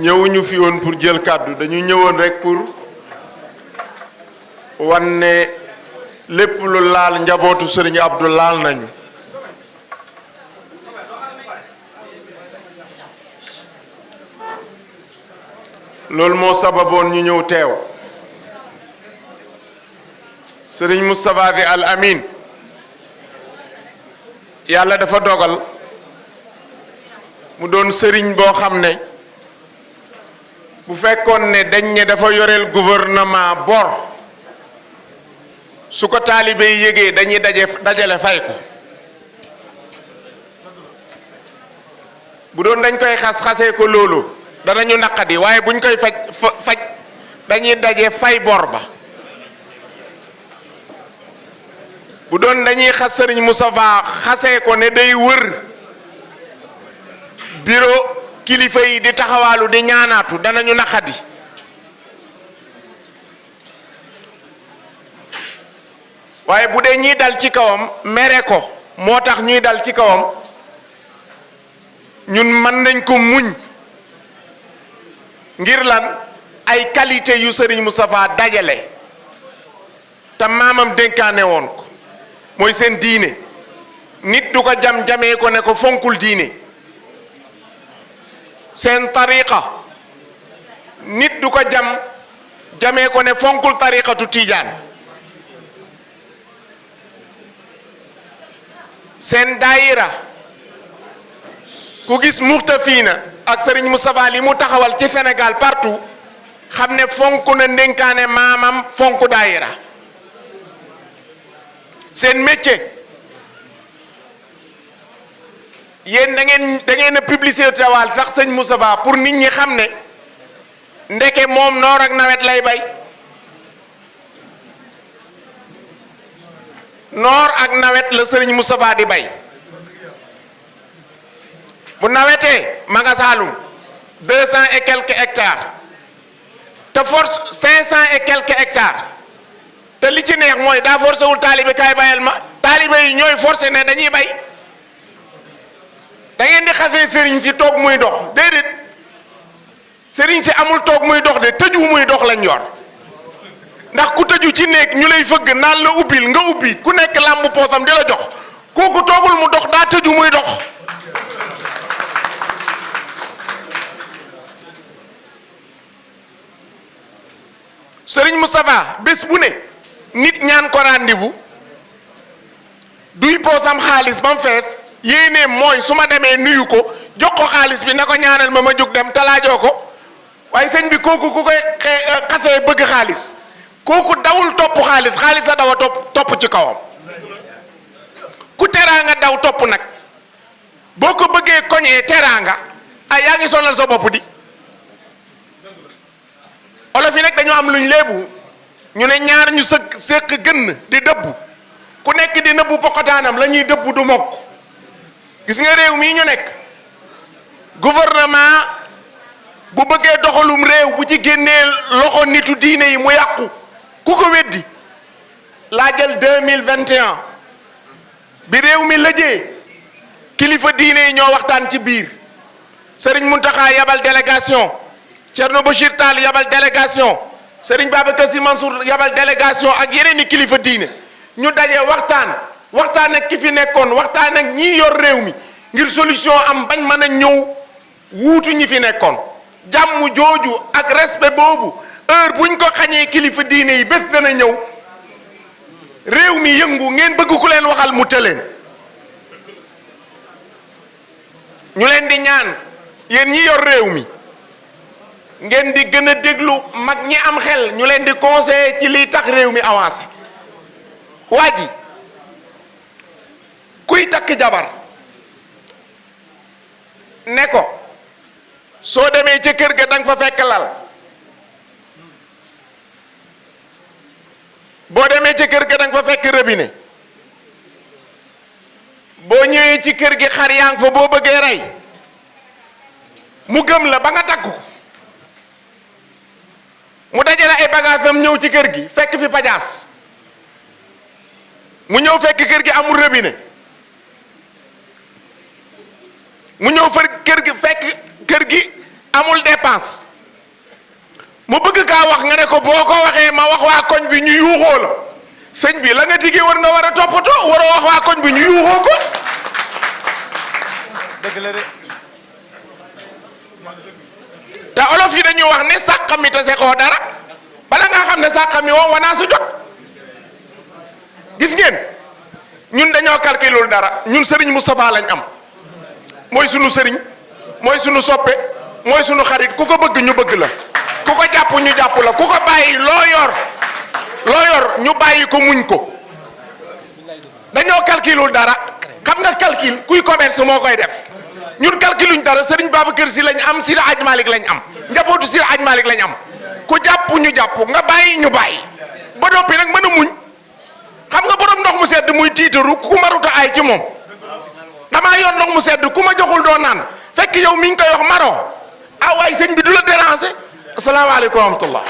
ñëwuñu fi woon pour jël kàddu dañu ñëwoon rek pour wan ne lépp lu laal njabootu Serigne Abdou laal nañu loolu moo sababoon ñu ñëw teew Serigne Moustapha Sy Al Amine yàlla dafa dogal mu doon sëriñ boo xam ne bu fekkoon ne dañ ne dafa yoreel gouvernement bor su ko taalibe yi yëgee dañuy dajale fay ko bu doon dañ koy xasee ko loolu danañu naqadi waaye buñ koy faj dañuy daje fay bor ba bu doon dañuy xas sëriñ Moustapha xasee ko ne day wër bureau kilifa yi di taxawaalu di ñaanaatu danañu naqadi waaye bu dee ñiy dal ci kawam mere ko moo tax ñuy dal ci kawam ñun mën nañ ko muñ ngir lan ay qualité yu sëriñ Moustapha dajale te maamam dénkaane woon ko mooy seen diine nit du ko jamee ko ne ko fonkul diine seen tariqa nit du ko jamee ko ne fonkul tariqatu tiijaan seen daayira ku gis muxtafiina ak Serigne Moustapha li mu taxawal ci Sénégal partout xam ne fonk na ndénkaane maamam fonk daayira seen métier yéen da ngeen a publicité waal sax sëñ Moustapha pour nit ñi xam ne ndeke moom noor ak nawet lay bay noor ak nawet la sëriñ Moustapha di bay bu nawetee ma nga Saalum 200 et quelques hectares te force 500 et quelques hectares te li ci neex mooy daa forcé wul taalibe kaay bayal ma taalibe yi ñooy forcé ne dañuy bay da ngeen di xasee sëriñ si toog muy dox déedéet sëriñ si amul toog muy dox de tëju muy dox lañ yor ndax ku tëju ci néeg ñu lay fëgg naan la ubbil nga ubbi ku nekk làmb poosam di la jox kooku toogul mu dox daa tëju muy dox sëriñ Moustapha bés bu ne nit ñaan ko rendez-vous duy poosam xaalis ba mu fees yéene mooy su ma demee nuyu ko jox ko xaalis bi na ko ñaanal ma jóg dem talaajoo ko waaye sëñ bi kooku ku koy xasee bëgg xaalis kooku dawul topp xaalis xaalis a daw a topp ci kawam ku teraanga daw topp nag boo ko bëggee koñee teraanga ay yaa ngi sonal sa bopp di olof yi nag dañoo am luñ léebu ñu ne ñaar ñu séq gën di dëbbu ku nekk di nëbbu pokotaanam la ñuy dëbbu du mokk gis nga réew mii ñu nekk gouvernement bu bëggee doxalum réew bu ci génnee loxo nitu diine yi mu yàqu ku ko weddi laa jël 2021 bi réew mi lëjee kilifa diine yi ñoo waxtaan ci biir Serigne Mountakha yabal délégation Thierno Bachir Tall yabal délégation Serigne Babacar Sy Mansour yabal délégation ak yeneen i kilifa diine ñu dajee waxtaan ak ki fi nekkoon waxtaan ak ñi yor réew mi ngir solution am bañ mën a ñëw wuutu ñi fi nekkoon jàmm jooju ak respect boobu heure buñ ko xañee kilifa diine yi bés dana ñëw réew mi yëngu ngeen bëgg ku leen waxal mu tëleen ñu leen di ñaan yéen ñi yor réew mi ngeen di gën a déglu mag ñi am xel ñu leen di conseiller ci liy tax réew mi avancé waa ji kuy takk jabar ne ko soo demee ca kër ga danga fa fekk lal boo demee ca kër ga danga fa fekk robinet boo ñëwee ci kër gi xar yaa ngi fa boo bëggee rey mu gëm la ba nga takk ko mu dajale ay bagaasam ñëw ci kër gi fekk fi pajaas mu ñëw fekk kër gi amul robinet mu ñëw fa kër gi fekk kër gi amul dépense mu bëgg kaa wax nga ne ko boo ko waxee ma wax waa koñ bi ñu yuuxoo la sëñ bi la nga diggee war nga war a toppatoo war a wax waa koñ bi ñu yuuxoo ko. dëgg la de. te olof yi dañuy wax ne sàq mi te sekoo dara bala nga xam ne sàq mi woo wanaa su jot gis ngeen ñun dañoo calculul dara ñun Serigne Moustapha lañ am mooy sunu Serigne mooy sunu soppe mooy sunu xarit ku ko bëgg ñu bëgg la ku ko jàpp ñu jàpp la ku ko bàyyi loo yor ñu bàyyi ko muñ ko dañoo calculul dara xam nga calcul kuy commerce moo koy def ñun calculuñ dara Serigne Babacar Sy lañ am Seydi Hadji Malick lañ am njabootu Seydi Hadji Malick lañ am ku jàpp ñu jàpp nga bàyyi ñu bàyyi ba noppi nag mën a muñ xam nga borom ndox mu sedd muy tiitaru ku maruta ay ci moom damaa yor ndox mu sedd ku ma joxul doo naan fekk yow mi ngi koy wax maroo ah waaye sëñ bi du la déranger asalaamaaleykum wa rahmatullah